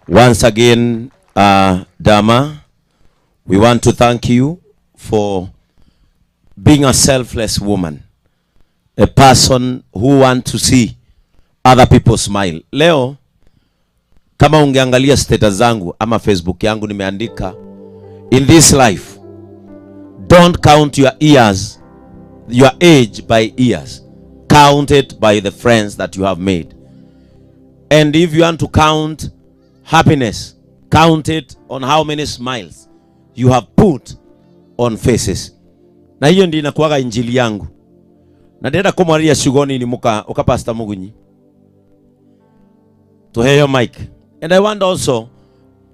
Once again, Dama, we want to thank you for being a selfless woman, a person who want to see other people smile. Leo kama ungeangalia status zangu ama Facebook yangu, nimeandika, "In this life, don't count your years, your age by years. Count it by the friends that you have made. And if you want to count happiness, count it on how many smiles you have put on faces." Na hiyo ndio inakuwaga injili yangu. Na ndĩrenda kũmwarĩria ciugo nini mũka ũka Pastor Mugunyi. Tuheo mic. And I want also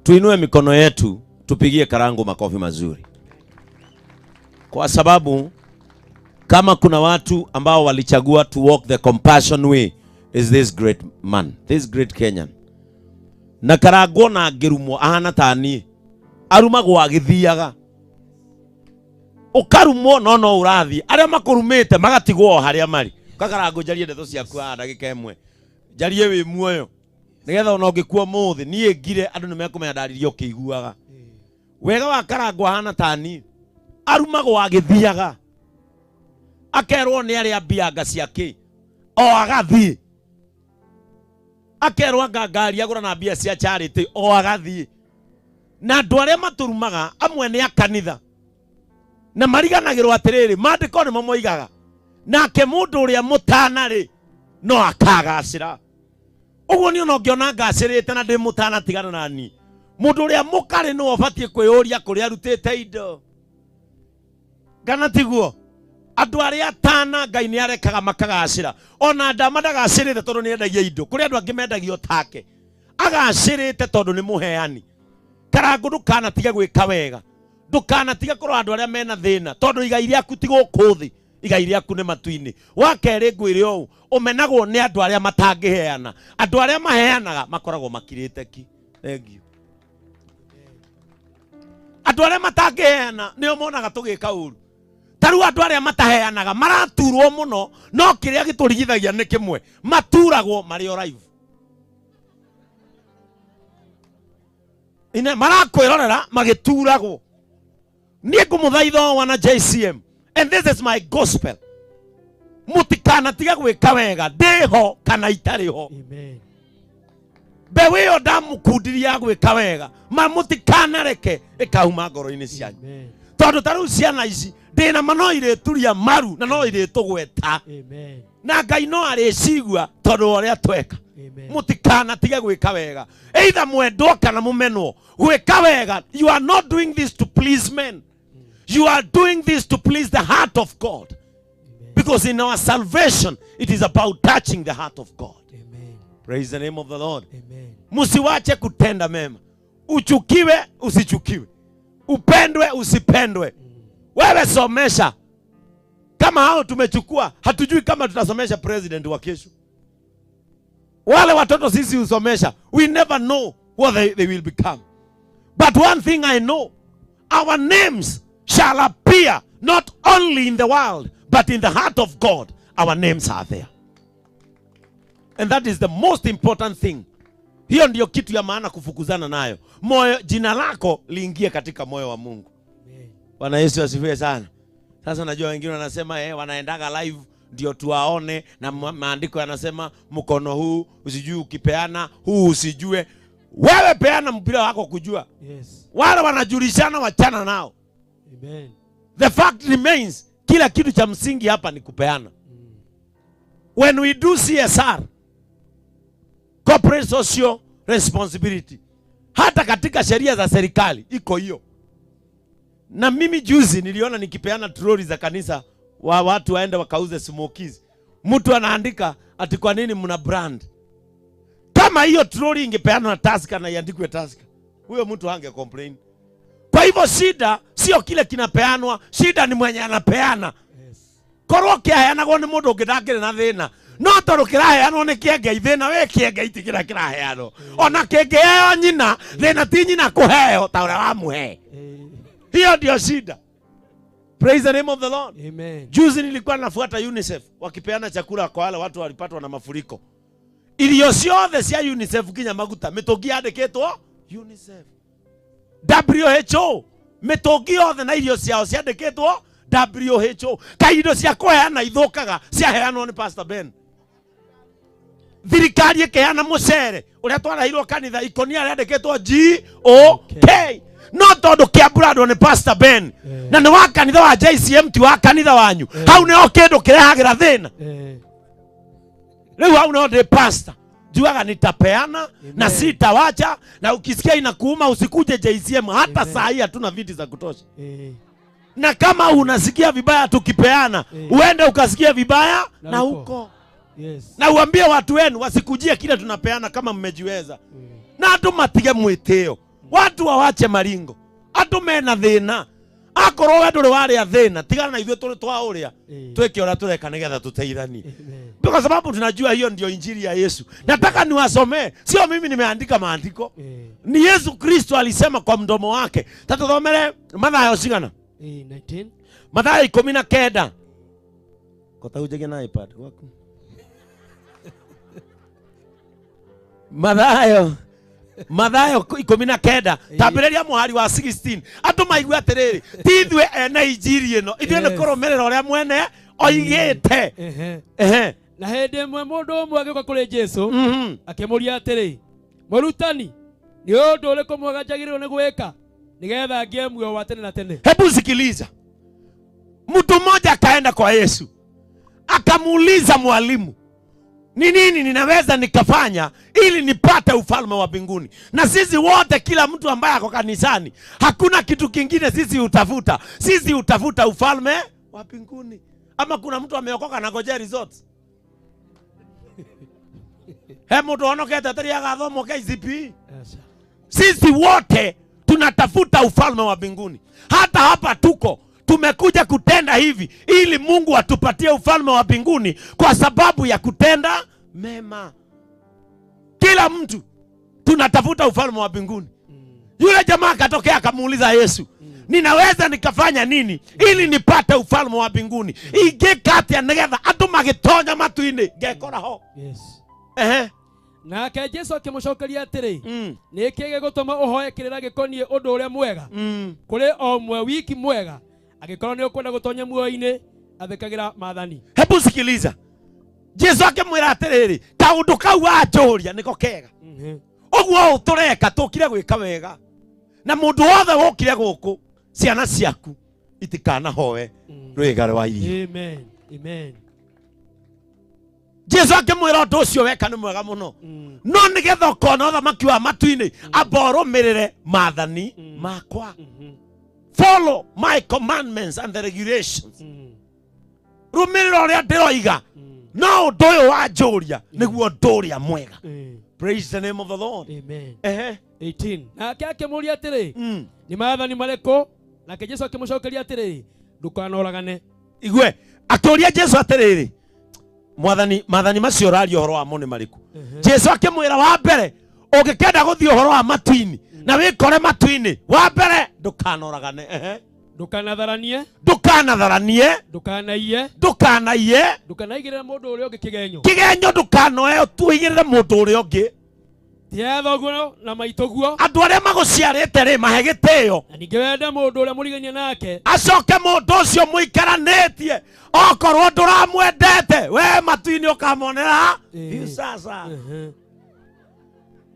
tuinue mikono yetu, tupigie Karangu makofi mazuri. Kwa sababu kama kuna watu ambao walichagua to walk the compassion way, is this great man, this great Kenyan. Na Karangu na angĩrumwo ahana ta niĩ, arumagwo agĩthiaga. Ũkarumwo no no ũrathiĩ, arĩa makũrumĩte magatigwo o harĩa marĩ. Kakarangu, njarie ndeto ciaku haha ndagĩka ĩmwe, njarie wĩ muoyo, nĩgetha ona ũngĩkua ũmũthĩ niĩ ngire, andũ nĩmekũmenya ndaririe ũkĩiguaga. Wega wa Karangu, ahana ta niĩ, arumagwo agĩthiaga, akerwo nĩ arĩa mbianga ciake o agathiĩ, akerwo anga ngari agũra na mbia cia charity o agathiĩ. Na andũ arĩa matũrumaga amwe nĩ a kanitha, na mariganagĩrwo atĩrĩrĩ, maandĩko nĩmo moigaga nake mũndũ ũrĩa mũtana rĩ no akagacĩra. Ũguo niĩ ona ũngĩona ngacĩrĩte na ndĩ mũtana, tigana na niĩ. Mũndũ ũrĩa mũkarĩ nĩwe ũbatiĩ kwĩyũria kũrĩa arutĩte indo, kana tiguo? Andũ arĩa atana Ngai nĩ arekaga makagacĩra. Ona Ndama ndagacĩrĩte tondũ nĩ endagia indo, kũrĩ andũ angĩ mendagio take. Agacĩrĩte tondũ nĩ mũheani. Karangu, ndũkanatige gwĩka wega, ndũkanatige kũrora andũ arĩa mena thĩna, tondũ igai rĩaku ti gũkũ thĩ, igai rĩaku nĩ matu-inĩ. Wa kerĩ, ngwĩre ũũ, ũmenagwo nĩ andũ arĩa matangĩheana. Andũ arĩa maheanaga makoragwo makirĩte ki. Thank you. Andũ arĩa matangĩheana nĩo monaga tũgĩka ũru. Ta rĩu andũ arĩa mataheanaga maraturwo mũno, no kĩrĩa gĩtũrigithagia nĩ kĩmwe, maturagwo marĩ o live. Ine marakwĩrorera magĩturagwo. Niĩ ngũmũthaitha o wana JCM, and this is my gospel, mũtikanatige gwĩka wega ndĩho kana itarĩ ho. Amen. Mbeũ ĩyo ndamũkundirie ya gwĩka wega, ma mũtikanareke ĩkauma ngoro-inĩ cianyu. Amen. Tondũ ta rĩu ciana ici ndĩna ma no irĩturia maru na no irĩtũgweta. Amen. Na Ngai no arĩcigua tondũ wa ũrĩa tweka. Amen. Mũtikanatige gwĩka wega, either mwendwo kana mũmenwo. Gwĩka wega, you are not doing this to please men, you are doing this to please the heart of God. Amen. Because in our salvation, it is about touching the heart of God. Amen. Praise the name of the Lord. Amen. Msiwache kutenda mema, uchukiwe usichukiwe, upendwe usipendwe, wewe somesha. Kama hao tumechukua, hatujui kama tutasomesha president wa kesho. Wale watoto sisi husomesha, we never know what they will become. But one thing I know, our names shall appear not only in the world but in the heart of God. Our names are there, and that is the most important thing. Hiyo ndiyo kitu ya maana kufukuzana nayo. Moyo, jina lako liingie katika moyo wa Mungu. Amen. Bwana Yesu asifiwe sana. Sasa najua wengine wanasema, wanaendaga live ndio tuwaone, na maandiko yanasema mkono huu usijui ukipeana, huu usijue. Wewe peana mpira wako kujua. Wale wanajulishana, wachana nao. Amen. The fact remains, kila kitu cha msingi hapa ni kupeana. When we do CSR, corporate social responsibility, hata katika sheria za serikali iko hiyo. Na mimi juzi niliona nikipeana troli za kanisa wa watu waende wakauze smokies, mtu anaandika ati kwa nini mna brand? Kama hiyo troli ingepeanwa na Tusker na iandikwe Tusker, huyo mtu hange complain. Kwa hivyo shida sio kile kinapeanwa, shida ni mwenye anapeana. Korwo kĩaheanagwo nĩ mũndũ ũngĩ ndangĩrĩ na thĩna, no tondũ kĩraheanwo nĩ kĩengei, thĩna wĩ kĩengei ti kĩrĩa kĩraheanwo. Ona kĩngĩheo nyina, thĩna ti nyina kũheo ta ũrĩa wamũhe. Hiyo ndio shida. Praise the name of the Lord. Amen. Juzi nilikuwa nafuata UNICEF wakipeana chakula kwa wale watu walipatwa na mafuriko. Irio ciothe cia UNICEF nginya maguta mĩtũngi yandĩkĩtwo UNICEF. WHO mĩtũngi yothe na irio ciao ciandĩkĩtwo WHO. Kaĩ indo cia kũheana ithũkaga ciaheanwo nĩ Pastor Ben. Thirikari ĩkĩheana mũcere ũrĩa twarehirwo kanitha ikonia rĩandĩkĩtwo G O K, no tondũ kĩamburandwo nĩ Pastor Ben na nĩ wa kanitha wa JCM, ti wa kanitha wanyu, hau nĩho kĩndũ kĩrehagĩra thĩna. Rĩu hau nĩho ndĩ pastor juaga nitapeana na Amen. sitawacha, na ukisikia inakuuma usikuje JCM hata. Saa hii hatuna viti za kutosha, na kama unasikia vibaya tukipeana, uende ukasikia vibaya na na huko. Huko na uambie watu wenu wasikujie kile tunapeana kama mmejiweza, na andu matige mwitio, watu wawache maringo, andu mena thina. Akorwo we ndũrĩ warĩa thĩna, tigana na ithuĩ tũrĩ twa ũrĩa twĩke ũrĩa tũreka nĩgetha tũteithanie, kwa sababu tunajua hiyo ndio injili ya Yesu. Nataka niwasomee, sio mimi nimeandika maandiko, ni Yesu Kristo alisema kwa mdomo wake. Tatuthomere Mathayo cigana? 19. Mathayo 19. Kotahunjagia na iPad gwaku. Mathayo 19, tambĩrĩria mũhari wa 16, andũ maigue atĩrĩrĩ, ti ithuĩ ene injiri ĩno, ithuĩ nĩ kũrũmĩrĩra ũrĩa mwene oigĩte. Ehe. Na hĩndĩ ĩmwe mũndũ ũmwe agĩũka kũrĩ Jesu akĩmũria atĩrĩ, mũrutani, nĩ ũndũ ũrĩkũ mwega njagĩrĩirwo nĩ gwĩka nĩgetha ngĩe muoyo wa tene na tene? Hebu sikiliza, mtu mmoja akaenda kwa Yesu akamuuliza, mwalimu, ni nini ninaweza nikafanya ili nipate ufalme wa mbinguni? Na sisi wote, kila mtu ambaye ako kanisani, hakuna kitu kingine sisi hutafuta, sisi hutafuta ufalme wa mbinguni. Ama kuna mtu ameokoka na ngojea results? He mũndũ honokete atari agathomwo KCPE? Aca. Sisi wote tunatafuta ufalme wa mbinguni. Hata hapa tuko tumekuja kutenda hivi ili Mungu atupatie ufalme wa mbinguni kwa sababu ya kutenda mema. Kila mtu tunatafuta ufalme wa mbinguni. Yule jamaa akatokea akamuuliza Yesu, ninaweza nikafanya nini ili nipate ufalme wa mbinguni? Ingĩka atĩa nĩgetha andũ magĩtonya matu-inĩ ngekora ho? Ehe. Nake Jesu akĩmũcokeria atĩrĩ, nĩ kĩĩ gĩgũtũma ũhoe kĩrĩra gĩkoniĩ ũndũ ũrĩa mwega? Kũrĩ o ũmwe wiki mwega. Angĩkorwo nĩ ũkwenda gũtonya muoyo-inĩ, athĩkagĩra maathani. Hebu sikiliza, Jesu akĩmwĩra atĩrĩrĩ, kaũndũ kau wanjũria nĩko kega. Ũguo ũũ tũreka tũkire gwĩka wega, na mũndũ wothe wokire gũkũ, ciana ciaku itikanahoe rwĩga rwa irio. Amen. Amen. Jesu akĩmwĩra ũndũ ũcio weka nĩ mwega mũno, no nĩgetha ũkona ũthamaki wa matu-inĩ, amba ũrũmĩrĩre maathani makwa. Follow my commandments and the regulations. Rũmĩrĩra ũrĩa ndĩroiga. No ũndũ ũyũ wanjũria nĩguo ũndũ ũrĩa mwega. Praise the name of the Lord. Amen. Ehe. 18. Nake akĩmũũria atĩrĩ, nĩ maathani marĩkũ? Nake Jesu akĩmũcokeria atĩrĩ, ndũkanoragane. Igue, akĩũria Jesu atĩrĩrĩ, mwathani, maathani macio ũraria ũhoro wamo nĩ marĩkũ? Jesu akĩmwĩra, wa mbere, ũngĩkenda gũthiĩ ũhoro wa matu-inĩ na wĩkore matu-inĩ, wa mbere ndũkanoragane. Ehe. Ndũkanatharanie. Ndũkanatharanie. Ndũkanaiye. Ndũkanaiye. Ndũkanaigĩrĩre mũndũ ũrĩa ũngĩ kĩgenyo. Kĩgenyo ndũkanoe ũtuigĩrĩre mũndũ ũrĩa ũngĩ. Tĩa thoguo na maitũguo. Andũ arĩa magũciarĩte rĩ, mahe gĩtĩo. Na ningĩ wende mũndũ ũrĩa mũrigainie nake acoke mũndũ ũcio mũikaranĩtie, okorwo ndũramwendete we, matu-inĩ ũkamonera hiu sasa.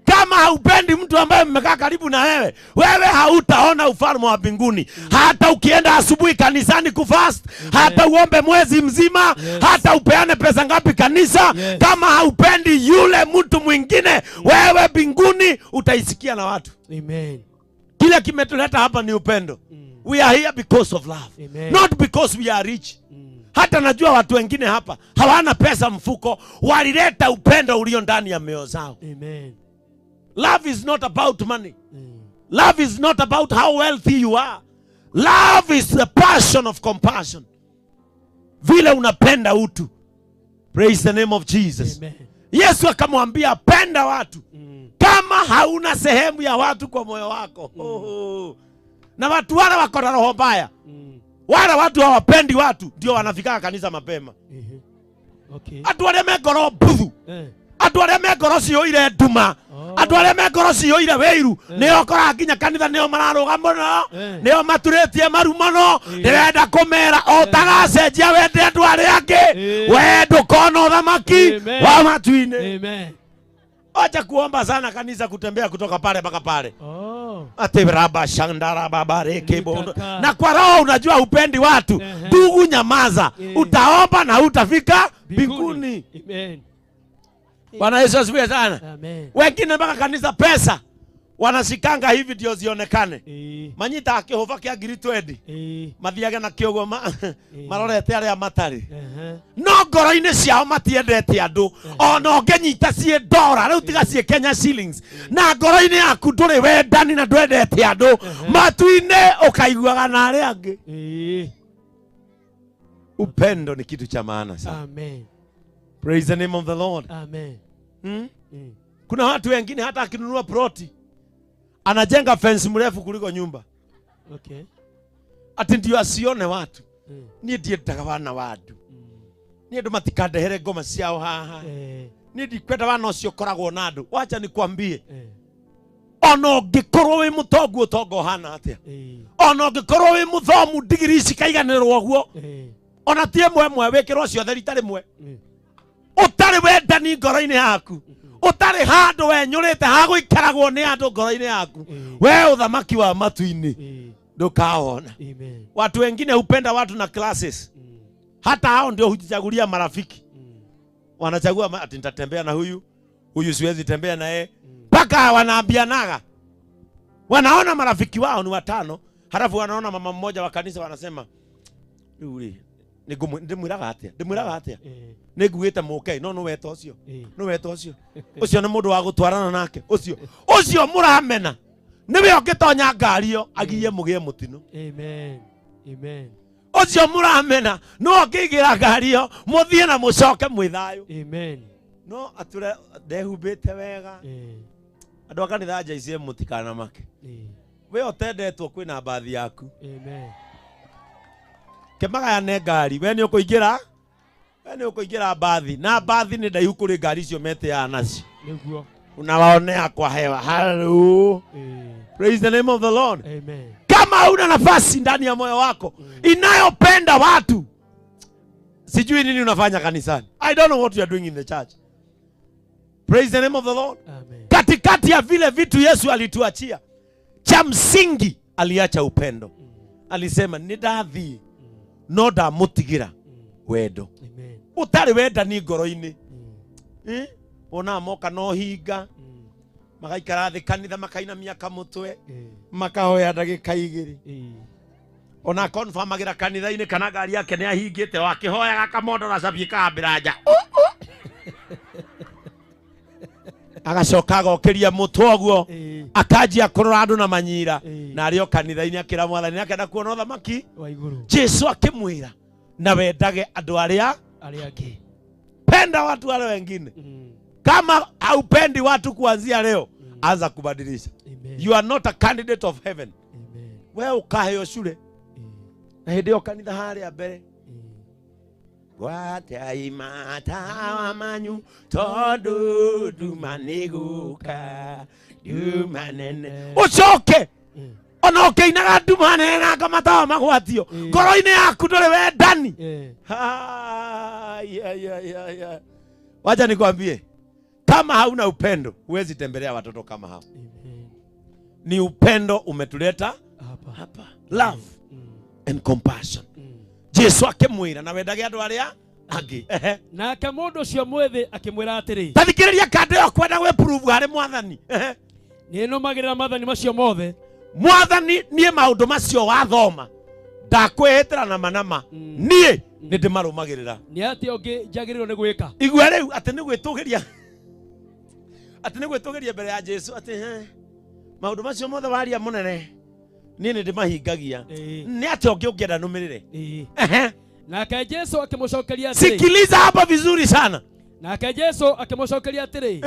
Kama haupendi mtu ambaye mmekaa karibu na wewe, wewe hautaona ufalme wa mbinguni. Hata ukienda asubuhi kanisani kufast, hata uombe mwezi mzima, hata upeane pesa ngapi kanisa, kama haupendi yule mtu mwingine, wewe mbinguni utaisikia na watu. Amen. Kile kimetuleta hapa ni upendo. We are here because of love, Amen. not because we are rich. Hata najua watu wengine hapa hawana pesa mfuko, walileta upendo ulio ndani ya mioyo zao. Amen. Love is not about money. Love is not about how wealthy you are. Love is the passion of compassion. Vile unapenda utu. Praise the name of Jesus. Amen. Yesu akamwambia, penda watu. Kama hauna sehemu ya watu kwa moyo wako. Oh. Na watu wale wako na roho mbaya. Wale watu hawapendi watu ndio wanafika kanisa mapema. Andũ arĩa me ngoro mbuthu. Andũ arĩa me ngoro ciyũire nduma, andũ arĩa me ngoro ciyũire wĩiru, nĩo ũkoraga nginya kanitha nĩo mararũga mũno, nĩo maturĩtie maru mũno. Ndĩrenda kũmera ũtagacenjia wende andũ arĩa angĩ, we ndũkona ũthamaki Amen. wa matu-inĩ. Amen. Acha kuomba sana kanisa, kutembea kutoka pale mpaka pale, Oh. ati raba shandara baba reke bondo. Nikaka. Na kwa roho unajua upendi watu. Ndugu, nyamaza. Utaomba na utafika mbinguni. Amen. Bwana Yesu asifiwe sana. Amen. Wengine mpaka kanisa pesa wanashikanga hivi ndio zionekane, manyita kĩhũba kĩa 20,000, mathiage na kĩoguo marorete arĩa matarĩ, no ngoro-inĩ ciao matiendete andũ. Ona ũngĩnyita ciĩ ndora rĩu, tiga ciĩ Kenya shillings, na ngoro-inĩ yaku ndũrĩ wendani na ndwendete andũ, matu-inĩ ũkaiguaga na arĩa angĩ. Upendo ni kitu cha maana sana. Amen. Praise the name of the Lord. Amen. Kuna watu wengine hata akinunua ploti anajenga fence mrefu kuliko nyumba, ati ndio asione watu. Niĩ ndiendaga wana wa andũ, niĩ andũ matikandehere ngoma ciao haha. Niĩ ndikwenda wana ũcio ũkoragwo na andũ. Wacha nikwambie, ona ũngĩkorwo wĩ mũtongu ũtonga ũhana atĩa, ona ũngĩkorwo wĩ mũthomu ndigiri ici kaiganĩrwo ũguo, ona ti ĩmwe ĩmwe, wĩkĩrwo ciothe rita rĩmwe, ũtarĩ wendani ngoro-inĩ yaku, ũtarĩ handũ wenyũrĩte hagũikaragwo nĩ andũ ngoro-inĩ yaku, we ũthamaki wa matu-inĩ ndũkawona. Amen. Watu wengine hupenda watu na classes, hata hao ndio hujichagulia marafiki. Wanachagua ati nitatembea na huyu, huyu siwezi tembea na yeye, mpaka wanaambianaga. Wanaona marafiki wao ni watano, halafu wanaona mama mmoja wa kanisa, wanasema, "Rĩu rĩ, ndĩmwĩraga atĩa, ndĩmwĩraga atĩa? Nĩ nguĩte mũke no nĩ weta ũcio, nĩ weta ũcio, ũcio nĩ mũndũ wa gũtwarana nake." Ũcio ũcio mũramena nĩwe ũngĩtonya ngari ĩyo agirie mũgĩe mũtino. Amen. Amen. Ũcio mũramena nĩwe ũngĩingĩra ngari ĩyo mũthiĩ na mũcoke mwĩ thayũ. Amen. No ature ndehumbĩte wega. Andũ a kanitha njaicie, mũtikanamake. We ũtendetwo, kwĩna mbathi yaku. Amen. Kĩmagayane ngari, we nĩ ũkũingĩra, we nĩ ũkũingĩra mbathi, na mbathi nĩ ndaihu kũrĩ ngari icio metĩaga nacio. Nĩguo. Unawaonea kwa hewa. Hallelujah. Praise the name of the Lord. Amen. Kama hauna nafasi ndani ya moyo wako inayopenda watu, sijui nini unafanya kanisani. I don't know what you are doing in the church. Praise the name of the Lord. Amen. Katikati ya vile vitu Yesu alituachia, cha msingi aliacha upendo. Alisema, "Nĩ ndathiĩ, no ndamũtigĩra wendo." Amen. Ũtarĩ wendani ngoro-inĩ, eh? Wonaga moka no hinga, magaikara thĩ kanitha, makainamia kamũtwe, makahoya ndagĩka 2. Ona confirmagĩra kanitha-inĩ kana ngari yake nĩ ahingĩte, o akĩhoyaga kamondora cabi kambĩra nja, agacoka agokĩria mũtwe ũguo, akanjia kũrora andũ na manyira, na arĩ o kanitha-inĩ akĩra Mwathani akenda kuona ũthamaki wa igũrũ. Jesu akĩmwĩra, "Na wendage andũ arĩa arĩa angĩ." Penda watu wale wengine. Kama haupendi watu, kuanzia leo anza kubadilisha. Amen. You are not a candidate of heaven. Amen. We ukaheo cure na hĩndĩ ĩyo kanitha harĩa mbere, gwatiai matawa manyu tondũ nduma nĩ gũka, nduma nene. Ũcoke ona ũkĩinaga nduma nene na matawa magwatio, ngoro-inĩ yaku ndũrĩ wendani. Hai, ai, ai, ai, ai. Wacha nikwambie, kama hauna upendo huwezi tembelea watoto kama hao. Amen. Ni upendo umetuleta Hapa. hapa, love and compassion. Jesu akĩmwĩra, "Na wendage andũ arĩa angĩ." Ehe. Nake mũndũ ũcio mwĩthĩ akĩmwĩra atĩrĩ, Ta thikĩrĩria kando ĩyo kwenda gwĩprove harĩ Mwathani. Ehe. Nĩ nũmagĩrĩra maathani macio mothe. Mwathani, niĩ maũndũ macio wathoma ndakwĩhĩtĩra na manama, niĩ nĩ ndĩmarũmagĩrĩra. Nĩ atĩa ũngĩ njagĩrĩirwo nĩ gwĩka? Igua rĩu, atĩ nĩ gwĩtũgĩria, atĩ nĩ gwĩtũgĩria mbere ya Jesu, atĩ, "He, maũndũ macio mothe waria, mũnene, niĩ nĩ ndĩmahingagia. Nĩ atĩa ũngĩ ũngĩenda nũmĩrĩre?" Ehe. Nake Jesu akĩmũcokeria atĩrĩ, Sikiliza hapa vizuri sana. Nake Jesu akĩmũcokeria atĩrĩ,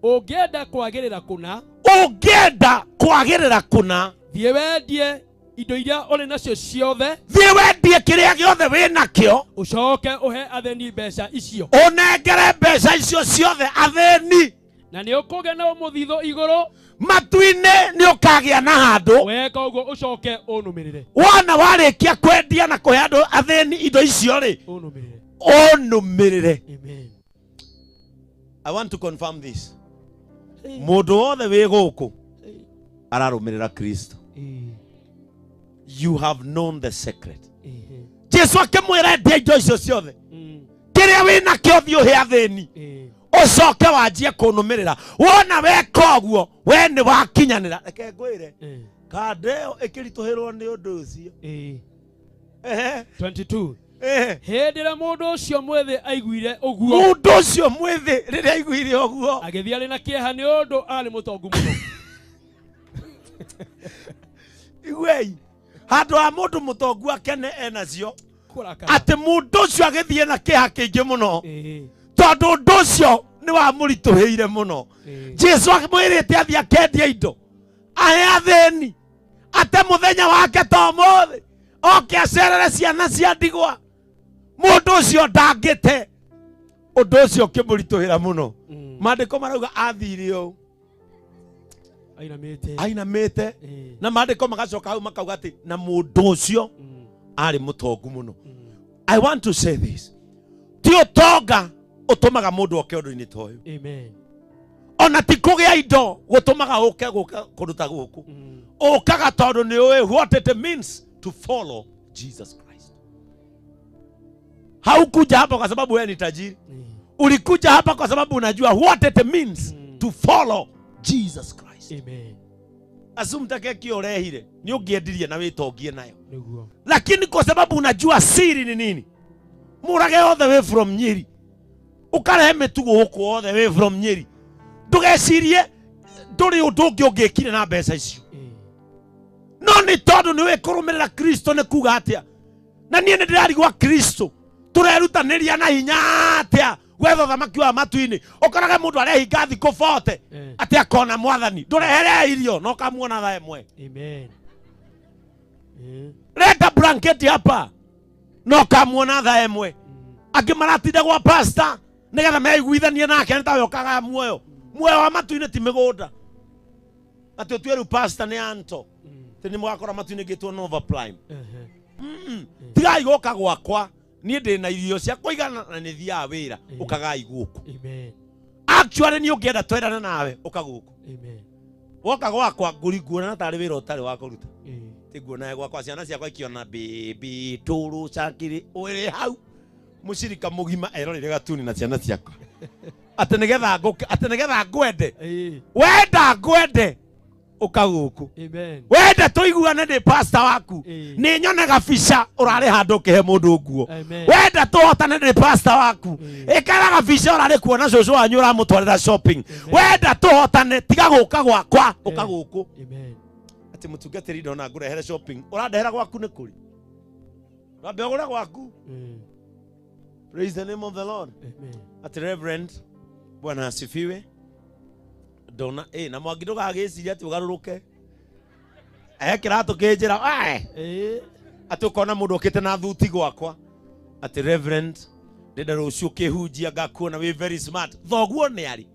"Ũngĩenda kwagĩrĩra kũna, Ũngĩenda kwagĩrĩra kũna, thiĩ wendie Indo iria ũrĩ nacio ciothe, Thiĩ wendie kĩrĩa gĩothe wĩ nakĩo, ũcoke ũhe athĩni mbeca icio, ũnengere mbeca icio ciothe athĩni, na nĩ ũkũgĩa na mũthithũ igũrũ. Matu-inĩ nĩ ũkagĩa na handũ. Weka ũguo ũcoke ũnũmĩrĩre. Wona warĩkia kwendia na kũhe andũ athĩni indo icio rĩ, Ũnũmĩrĩre. Ũnũmĩrĩre. Amen. I want to confirm this. Mũndũ wothe wĩ gũkũ ararũmĩrĩra Kristo, you have known the secret. Jesu akĩmwĩra, endia indo icio ciothe, kĩrĩa wĩ nakĩo, thiĩ ũhe athĩni, ũcoke wanjie kũnũmĩrĩra. Wona weka ũguo, we nĩ wakinyanĩra. Reke ngwĩre, kanda ĩyo ĩkĩritũhĩrwo nĩ ũndũ ũcio. Ehe. 22. Ehe. Hĩndĩ ĩrĩa mũndũ ũcio mwĩthĩ aiguire ũguo, Mũndũ ũcio mwĩthĩ rĩrĩa aiguire ũguo, agĩthiĩ arĩ na kĩeha nĩ ũndũ arĩ mũtongu mũno. Iguei, handũ ha mũndũ mũtongu akene enacio, Kũrakara. atĩ mũndũ ũcio agĩthiĩ na kĩeha kĩingĩ mũno, tondũ ũndũ ũcio nĩ wamũritũhĩire mũno. Jesu amwĩrĩte athiĩ akendia indo, ahe athĩni, ate mũthenya wake ta ũmũthĩ, oke acerere ciana cia ndigwa. Mũndũ ũcio ndangĩte, ũndũ ũcio ũkĩmũritũhĩra mũno. Maandĩko marauga athire ũũ Ainamĩte. Ainamĩte. Na maandĩko magacoka hau makauga atĩ na mũndũ ũcio arĩ mũtongu mũno. I want to say this: ti ũtonga ũtũmaga mũndũ oke ũndũ-inĩ ta ũyũ. Amen. Ona ti kũgĩa indo gũtũmaga ũke gũka kũndũ ta gũkũ. Ũkaga tondũ nĩ ũĩ what it means to follow Jesus Christ. Haukuja hapa kwa sababu wewe ni tajiri. Ulikuja hapa kwa sababu unajua what it means to follow Jesus Christ. Amen. Assume take kĩo ũrehire nĩ ũngĩendirie na wĩtongie nayo, Nĩguo. Lakini kwa sababu unajua siri ni nini, mũrage all the way from Nyeri, ũkarehe mĩtugo gũkũ all the way from Nyeri, ndũgecirie ndũrĩ ũndũ ũngĩ ũngĩkire na mbeca icio. No nĩ tondũ nĩ wĩkũrũmĩrĩra Kristo. Nĩ kuga atĩa? Na niĩ nĩ ndĩrarigwa, Kristo tũrerutanĩria na hinya atĩa gwetha ũthamaki wa matu-inĩ? Ũkoraga mũndũ arehinga thikũ 40 atĩ akona Mwathani. Ndũrehere irio no kamuona thaa ĩmwe. Amen. Leta blanketi hapa no kamuona thaa ĩmwe. Angĩ maratinda gwa pastor nĩgetha meiguithanie nake, nĩ tawe ũkaga muoyo. Muoyo wa matu-inĩ ti mĩgũnda, atĩ ũtue rĩu pastor nĩ anto tĩ nĩ mũgakora matu-inĩ ngĩtwo Nova Prime. Tigai gũka gwakwa, niĩ ndĩ na irio cia kũigana na nĩ thiaga wĩra. Ũkagai gũkũ. Amen. Actually, nĩ ũngĩenda twendane nawe, ũka gũkũ. Amen. Woka gwakwa ngũri nguona tarĩ wĩra ũtarĩ wa kũruta. Ti nguona gwakwa ciana ciakwa ikiona baby tũrũ cakiri ũrĩ hau, mũcirika mũgima eroreire gatuni na ciana ciakwa, atĩ nĩgetha ngũke, atĩ nĩgetha ngwende. Wenda ngwende, ũka gũkũ. Amen. Wenda tũiguane, ndĩ pastor waku. Nĩ nyone gabica ũrarĩ handũ ũkĩhe mũndũ nguo. Amen. Wenda tũhotane, ndĩ pastor waku. Ĩkara gabica ũrarĩ kuona cũcũ wanyu ũramũtwarĩra shopping. Wenda tũhotane, tiga gũka gwakwa, ũka gũkũ. Amen. Atĩ mũtungatĩri, ndona ngũrehere shopping, ũrandehera gwaku nĩ kũrĩ wambe ũgũre gwaku. Praise the name of the Lord. Amen. Atĩ reverend, Bwana asifiwe, ndona na mwangi, ndũgagĩciria atĩ ũgarũrũke kĩratũ kĩnjĩra. Atĩ ũkona mũndũ okĩte na thuti gwakwa, atĩ reverend, ndĩnda rũciũ ũkĩhunjia ngakuona wĩ very smart. Thoguo nĩ arĩ?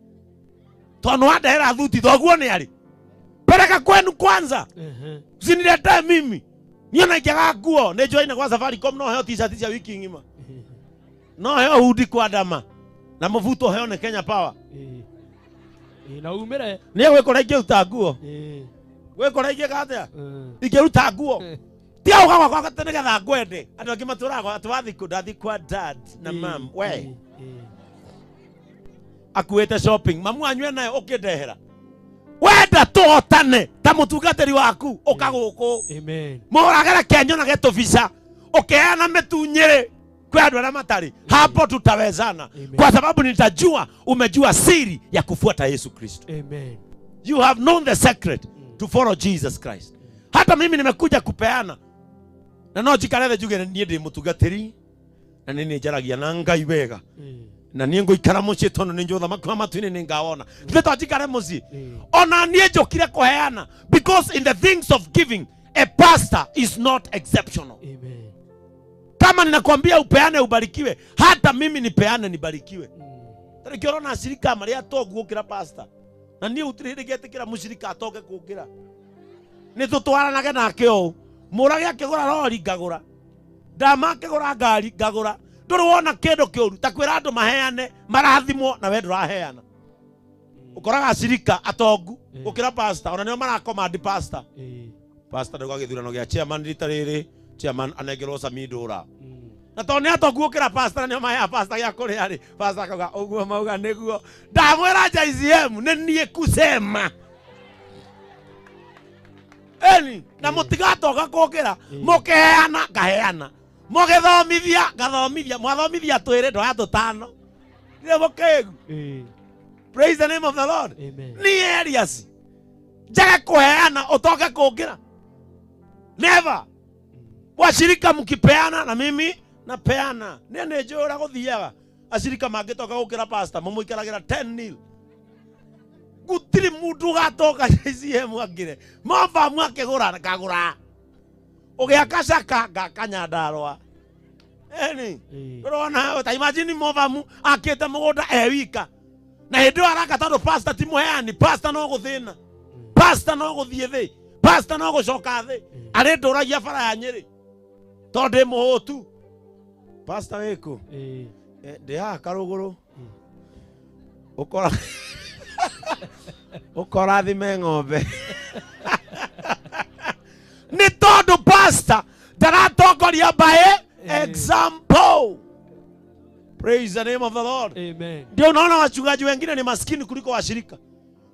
Tondũ wandehera thuti, thoguo nĩ arĩ? Peleka kwenu kwanza. Usiniletee mimi. Niĩ ona ingĩaga nguo, nĩ njoine gwa Safaricom, no heo t-shirt cia wiki ng'ima, no heo hundi kwa ndama na mũbuto heo nĩ Kenya Power. Na umĩre. Nĩ gwĩkora ingĩruta nguo, gwĩkora ingĩka atĩa, ingĩruta nguo. Tiga gũka gwakwa atĩ nĩgetha ngwende. Andũ angĩ matũraga atĩ wathiĩ kũ? Ndathiĩ kwa dad na mam. We akuĩte shopping, mamu wanyu enayo ũkĩndehera. Wenda tũhotane ta mũtungatĩri waku, ũka gũkũ. Amen. Mũragere kenyonage tũbica ũkĩheana mĩtu Nyĩrĩ kwĩ andũ arĩa matarĩ. Hapo tutawezana. Amen. Kwa sababu nitajua umejua siri ya kufuata Yesu Kristo. Amen. You have known the secret to follow Jesus Christ. Hata mimi nimekuja kupeana na no njikare thĩ njuge niĩ ndĩ mũtungatĩri na nĩ nĩ njaragia na Ngai wega, na niĩ ngũikara mũciĩ tondũ nĩ njũĩ ũthamaki wa matu-inĩ nĩ ngawona. Githĩ to njikare mũciĩ? Ona niĩ njũkire kũheana because in the things of giving A pastor is not exceptional. Amen. Kama ninakwambia upeane ubarikiwe, hata mimi nipeane nibarikiwe. Tarĩkĩ ũrona acirika marĩa atongu gũkĩra pastor, na niĩ gũtirĩ hĩndĩ ngetĩkĩra mũcirika atonge kũngĩra. Nĩ tũtwaranage nake ũũ, mũrage akĩgũra rori ngagũra, ndama akĩgũra ngari ngagũra. Ndũrĩ wona kĩndũ kĩũru ta kwĩra andũ maheane marathimwo na we ndũraheana. Ũkoraga acirika atongu gũkĩra pastor, ona nĩo marakomandi pastor. Pastor ndauga gĩthurano gĩa chairman rita rĩrĩ, chairman anengerwo Sami Ndũra. Na tondũ nĩ atongu gũkĩra pastor na nĩo maheaga pastor gĩa kũrĩa rĩ, pastor akauga ũguo mauga nĩguo. Ndamwĩra JCM nĩ niĩ kusema. Eni, na mũtigatonga kũngĩra, mũkĩheana ngaheana, mũgĩthomithia ngathomithia, mwathomithia twĩrĩ ndoya tũtano. Nĩ mũkĩgu. Praise the name of the Lord. Amen. Niĩ Elias njage kũheana ũtonge kũngĩra? Never. Washirika mkipeana na mimi napeana. Niĩ nĩ njũĩ ũrĩa gũthiaga. Acirika mangĩtoka gũkĩra pastor mũmũikaragĩra 10 nil. Gũtirĩ mũndũ ũgatoka JCM angĩre. Mobamu akĩgũra ngagũra. Ũgĩaka caka ngaka Nyandarũa. Eni. Ũrona ta imagine mobamu akĩte mũgũnda e wika. Na hĩndĩ ĩyo araka tondũ pastor ti mũheani, pastor no gũthĩna. Pastor no gũthiĩ thĩ. Pastor no gũcoka thĩ. Arĩ ndũragia bara ya Nyĩrĩ. Tondũ ndĩ mũhũtu. Pastor wĩkũ? Ndĩ haha karũgũrũ. Ũkora ũkorathime ng'ombe. Nĩ tondũ pastor ndaratongoria by example. Praise the name of the Lord. Amen. Ndio unaona wachungaji wengine ni maskini kuliko washirika,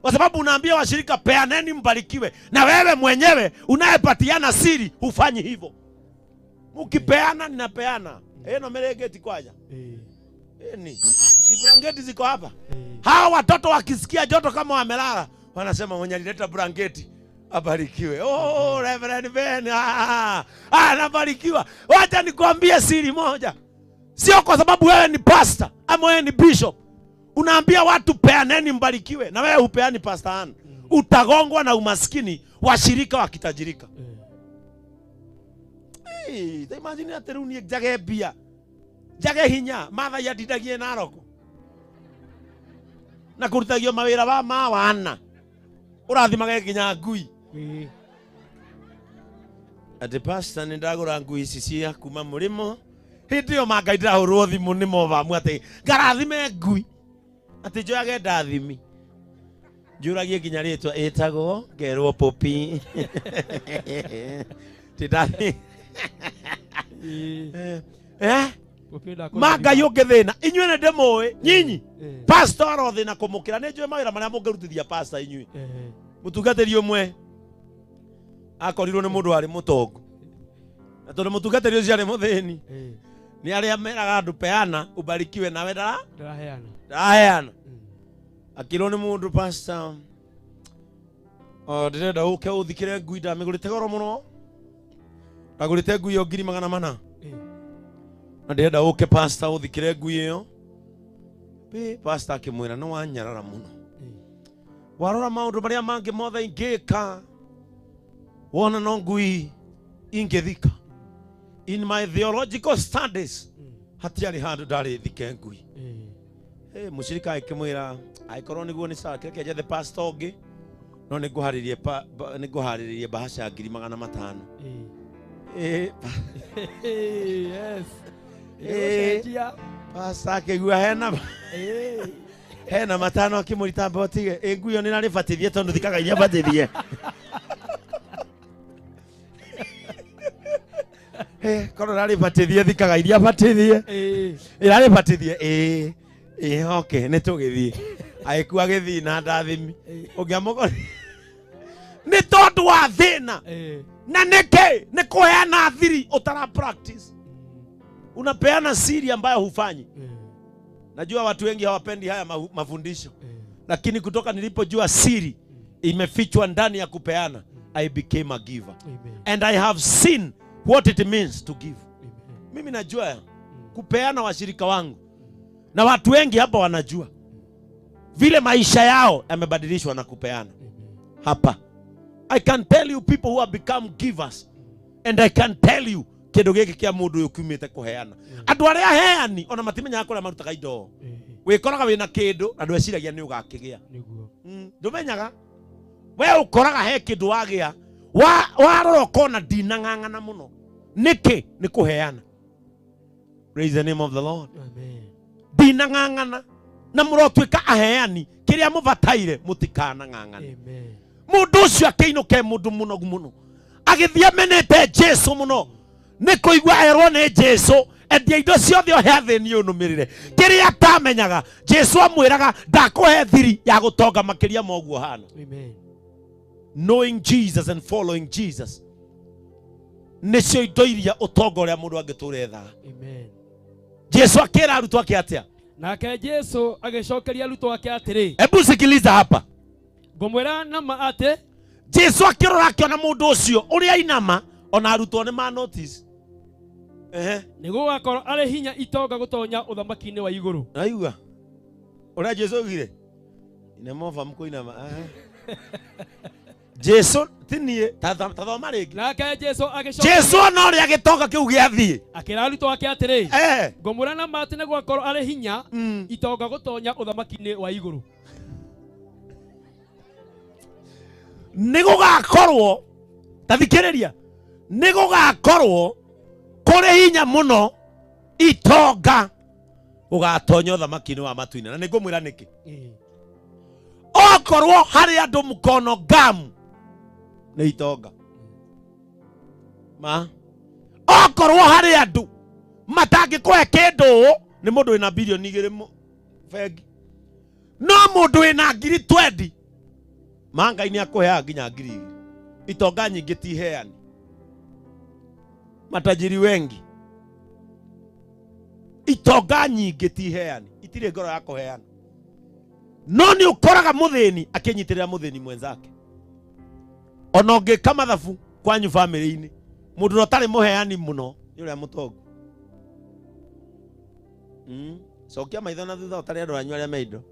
kwa sababu unaambia washirika peaneni mbarikiwe, na wewe mwenyewe unayepatiana siri hufanyi hivyo. Mkipeana ninapeana. Eno merengeti kwaja. Eni. Si blanketi ziko hapa. Hawa watoto wakisikia joto kama wamelala, wanasema mwenye alileta blanketi abarikiwe. Oh, Reverend Ben, anabarikiwa. Wacha nikwambie siri moja. Sio kwa sababu wewe ni pastor ama wewe ni bishop. Unaambia watu peaneni mbarikiwe, na wewe hupeani pastor Ann. Utagongwa na umaskini, washirika wakitajirika. Hey, imagine atĩ rĩu niĩ njage mbia, njage hinya, Mathai andindagie Narok na kũrutagio mawĩra wa mawana, ũrathimage nginya ngui. Atĩ pastor nĩ ndagũra ngui ici cia kuma mũrĩmo. Hĩndĩ ĩyo mangai ndĩrahũrwo thimũ nĩ mobamu atĩ ngarathime ngui, atĩ njoyage ndathimi, njũragie nginya rĩtwa ĩtagwo ngerwo Popi. Ti ndathi. Mangai ũngĩthĩna, inyuĩ nĩ ndĩmũĩ nyinyi. Pastor arothĩna kũmũkĩra, nĩ njũĩ mawĩra marĩa mũngĩrutithia pastor inyuĩ. Mũtungatĩri ũmwe akorirwo nĩ mũndũ warĩ mũtongu, na tondũ mũtungatĩri ũcio arĩ mũthĩni, nĩ arĩa meraga andũ peana ubarikiwe, nawe ndaraheana. Ndaraheana. Akĩrwo nĩ mũndũ pastor, ndĩrenda ũke ũthikĩre ngui, ndamĩgũrĩte goro mũno, ndagũrĩte ngui ĩyo ngiri magana mana, na ndĩrenda ũke pastor ũthikĩre ngui ĩyo. Pastor akĩmwĩra nĩ wanyarara mũno, warora maũndũ marĩa mangĩ mothe ingĩka, wona no ngui ingĩthika. In my theological studies hatiarĩ handũ ndarĩ thike ngui. Mũcirika akĩmwĩra angĩkorwo nĩguo nĩ sawa, kĩreke njethe pastor ũngĩ, no nĩngũharĩrĩrie bahasha ya ngiri magana matano. Yes. Pastor akĩigua hena matano, akĩmũrita mbotige, ngui ĩyo nĩrarĩbatithie tondũ thikaga iria batithie. Korwo ĩrarĩbatithie thikaga iria batithie. Ĩrarĩbatithie, okay, nĩ tũgĩthiĩ. Agĩkua gĩthiĩ na ndathimi. Ũngĩamũkora nĩ tondũ wa thĩna. Na nĩkĩ? Nĩ kũheana thiri ũtara practice. Unapeana siri ambayo hufanyi. Najua watu wengi hawapendi haya mafundisho. Lakini kutoka nilipojua siri imefichwa ndani ya kupeana, I became a giver. Amen. And I have seen what it means to give. Amen. Mimi najua kupeana washirika wangu. Na watu wengi hapa wanajua vile maisha yao yamebadilishwa na kupeana. Amen. Hapa. I can tell you people who have become givers, and I can tell you kindu giki kia mundu uyu kiumite kuheana. Andu aria heani ona matimenyaga kuria marutaga indo. Wikoraga wina kindu na ndweciragia ni ugakigia. Ndumenyaga we ukoraga he kindu wagia warora ukona ndinang'ang'ana muno. Niki ni kuheana. Praise the name of the Lord. Amen. Ndinang'ang'ana na murotuika aheani kiria mubataire mutikanang'ang'ana. Amen. Mundu ucio akiinuke mundu munogu muno agithie amenete Jesu muno ni kuigua erwo ni Jesu endia indo ciothe ohe athĩni ũnũmĩrĩre. Kĩrĩa atamenyaga Jesu amwĩraga ndakũhe thiri ya gũtonga makĩria ma ũguo hana. Amen. Knowing Jesus and following Jesus nĩcio indo iria ũtonga ũrĩa mũndũ angĩtũra ethaga. Amen. Jesu akĩra arutwo ake atĩa? Nake Jesu agĩcokeria arutwo ake atĩrĩ, Hebu sikiliza hapa. Ngũmwĩra na ma atĩ Jesu akĩrora akĩona mũndũ ũcio ũrĩa inama ona arutwo nĩ ma notice. Ehe. Nĩ gũgakorwo arĩ hinya itonga gũtonya ũthamaki-inĩ wa igũrũ. Naigua ũrĩa Jesu augire inamova mkũinama. Jesu ti niĩ ta thoma rĩngĩ. Nake Jesu agĩcokeria Jesu ona ũrĩa gĩtonga kĩu gĩathiĩ akĩra arutwo ake atĩrĩ, ngũmwĩra na ma atĩ nĩ gũgakorwo arĩ hinya itonga gũtonya ũthamaki-inĩ wa igũrũ. Nĩ gũgakorwo, ta thikĩrĩria, nĩ gũgakorwo kũrĩ hinya mũno itonga gũgatonya ũthamaki-inĩ wa matu-inĩ. Na nĩ ngũmwĩra nĩkĩ. Okorwo harĩ andũ mũkono ngamu nĩ itonga ma, okorwo harĩ andũ matangĩkũhe kĩndũ nĩ mũndũ wĩna bilioni 2 bengi, no mũndũ wĩna ngiri 20 ma Ngai nĩ akũheaga nginya ngiri 2. Itonga nyingĩ ti heani, matajiri wengi itonga nyingĩ ti heani, itirĩ ngoro ya kũheana. No nĩ ũkoraga mũthĩni akĩnyitĩrĩra mũthĩni mwenzake. Ona ũngĩka mathabu kwanyu famĩlĩ-inĩ, mũndũ ũrĩa ũtarĩ mũheani mũno nĩ ũrĩa mũtongu. Cokia maitho na thutha ũtarĩ andũ anyu arĩa me indo.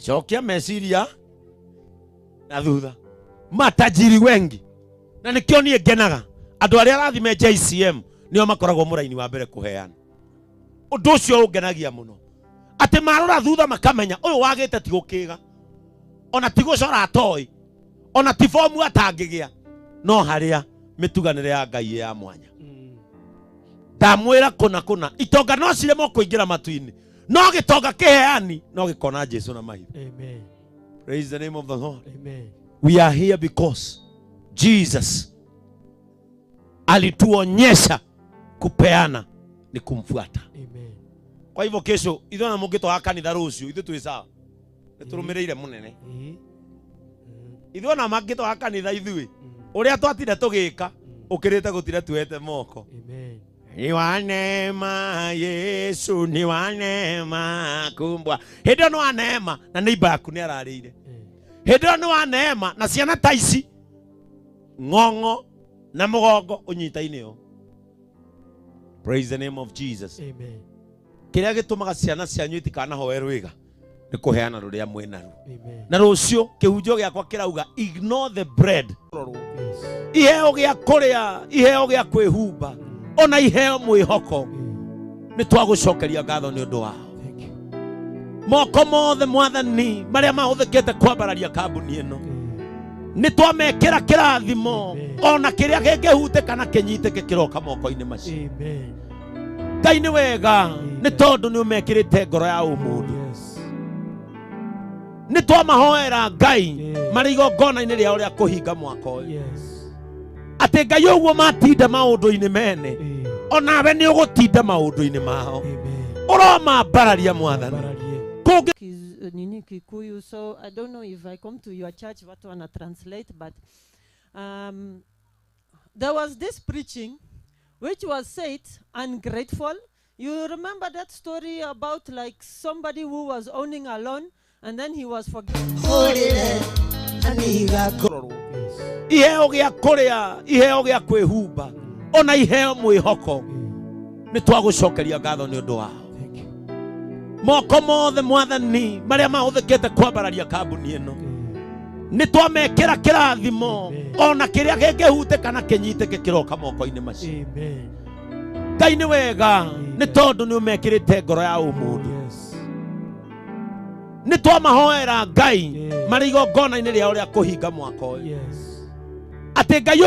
Cokia meciria na thutha. Matajiri wengi. Na nĩkĩo niĩ ngenaga andũ arĩa arathime JCM nĩo makoragwo mũraini wa mbere kũheana. Ũndũ ũcio ũngenagia mũno atĩ marora thutha makamenya ũyũ wagĩte ti gũkĩga, ona ti gũcora atoĩ, ona ti bomu atangĩgĩa, no harĩa mĩtuganĩre ya Ngai ya mwanya. Ndamwĩra kũna kũna itonga no ciremwo kũingĩra matu-inĩ, no gĩtonga kĩheani no gĩkona Jesu na maitho. Amen. Praise the name of the Lord. Amen. We are here because Jesus alituonyesha kupeana ni kumfuata. Amen. Kwa hivyo kesho ithuĩ na mũngĩtwaga kanitha rũciũ ithuĩ twĩ sawa, nĩtũrũmĩrĩire mũnene. Ithuĩ ona mangĩtwaga kanitha ithuĩ ũrĩa twatinda tũgĩka ũkĩrĩte gũtira tuete moko. Amen. Ni wa neema Yesu, ni wa neema kumbwa. Hĩndĩ ĩyo nĩ wa neema na neighbor yaku nĩ ararĩire. Hĩndĩ ĩyo nĩ wa neema na ciana ta ici ng'ong'o na mũgongo ũnyitaine o. Praise the name of Jesus. Amen. Kĩrĩa gĩtũmaga ciana cianyu itikanahoe rwĩga nĩ kũheana rũrĩa mwĩnaruo. Amen. Na rũciũ kĩhunjio gĩakwa kĩrauga ignore the bread. Yes. Iheo gĩa kũrĩa, iheo gĩa kwĩhumba, ona iheo mwĩhoko, nĩ twagũcokeria ngatho nĩ ũndũ wao. Thank you. Moko mothe mwathani marĩa mahũthĩkĩte kwambararia kambuni ĩno nĩ twamekĩra kĩrathimo, ona kĩrĩa kĩngĩhutĩka na kĩnyitĩke kĩroka moko-inĩ macio. Amen. Ngai nĩ wega nĩ tondũ nĩ ũmekĩrĩte ngoro ya ũmũndũ. Yes. Nĩ twamahoera Ngai marĩ igongona-inĩ rĩao rĩa kũhinga mwaka ũyũ. Yes. Atĩ Ngai ũguo matinda maũndũ-inĩ mene, onawe nĩ ũgũtinda maũndũ-inĩ mao. Amen. Ũromambararia mwathani. Kũngĩ Nini Kikuyu, so I don't know if I come to your church what wanna translate, but there was this preaching which was said ungrateful. You remember that story about like somebody who was owning a loan and then he was forgiven. Iheo gĩa kũrĩa, iheo gĩa kwĩhumba, ona iheo mwĩhoko, nĩ twagũcokeria ngatho nĩ ũndũ wao. Moko mothe mwathani marĩa mahũthĩkĩte kwambararia kambuni ĩno Nĩ twamekĩra kĩrathimo. Amen. Ona kĩrĩa kĩngĩhutĩka na kĩnyitĩke kĩroka moko-inĩ macio. Amen. Ngai nĩ wega nĩ tondũ nĩ ũmekĩrĩte ngoro ya ũmũndũ. Yes. Nĩ twamahoera Ngai Yes. marĩ igongona-inĩ rĩao rĩa kũhinga mwaka ũyũ Yes. atĩ Ngai.